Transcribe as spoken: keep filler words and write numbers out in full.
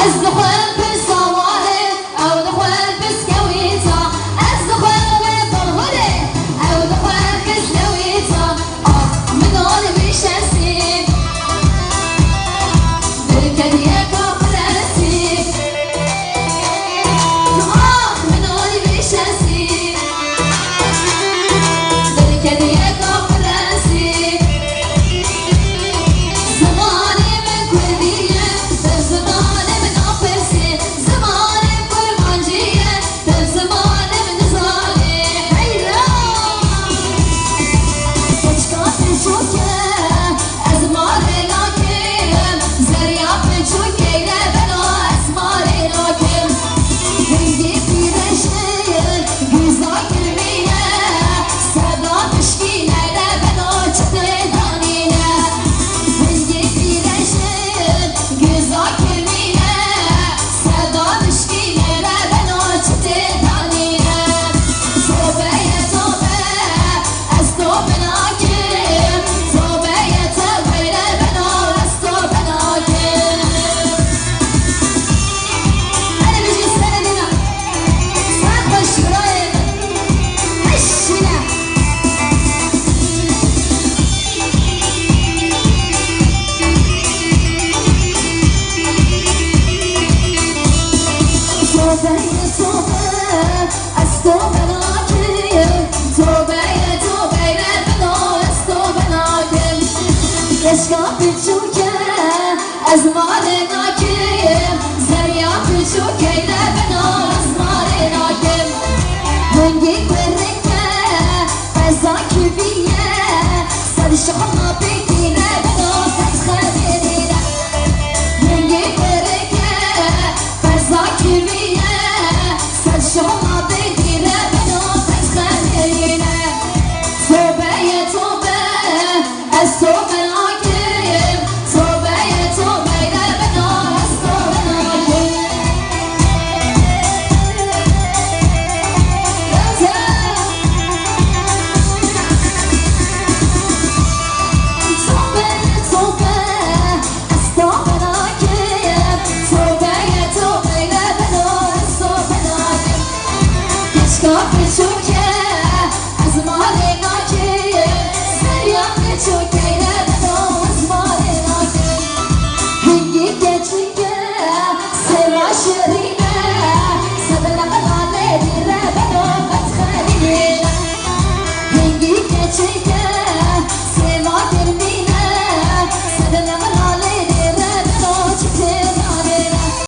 Ez dixwim pirsawalê, ew dixwim piskewîta. Ez dixwim wê bilhurê, ew dixwim piskewîta. Ah, min olî wî şensî. Dilkediye ka prensî. Ah, min olî wî şensî. Dilkediye ka prensî. Zimanê min kurdî ye, bi zimanê min napirsî. Zimanê min kurmancî ye, bi zimanê min nizanî. Heyra! Keçika piçûke, ez marê nakim. Zeriya piçûkê re beno, ez marê nakim. Hingî pîrejin, güza kirmîne, seda pişkîne re beno, çi tê danîne. Hingî pîrejin, güza kirmîne, seda pişkîne re beno, çi tê danîne. Tobeye tobe, ez tobe nakim. Tobeye tobeye beno, ez tobe nakim. Hele bijî sere dîna. Saet xweş birayê min. Heşîne. Tobeye tobe. Ez tobe nakim, tobeye tobeye beno, ez tobe nakim. Keçika piçûke, ez marê nakim. Zeriya piçûkê re beno, ez marê nakim. Hingî kurike, qeza kivî ye. Ser şixna pêkî re beno, qet xelîlî re. Hingî kurike, Qeza kivî ye, ser şola bêdî re beno, qet xelîlî re. Tobeye tobe, ez tobe nakim. Tobeye tobeye beno, ez tobe nakim. Tobeye tobe. Ez tobe nakim, tobeye tobeye beno, ez tobe nakim. Keçika piçûke, ez marê nakim. Zeriya piçûkê re beno, ez marê nakim. Hingî keçike, sêra şirîne, sedene qelalê dî re beno, qet xelîlî re. Hingî keçike,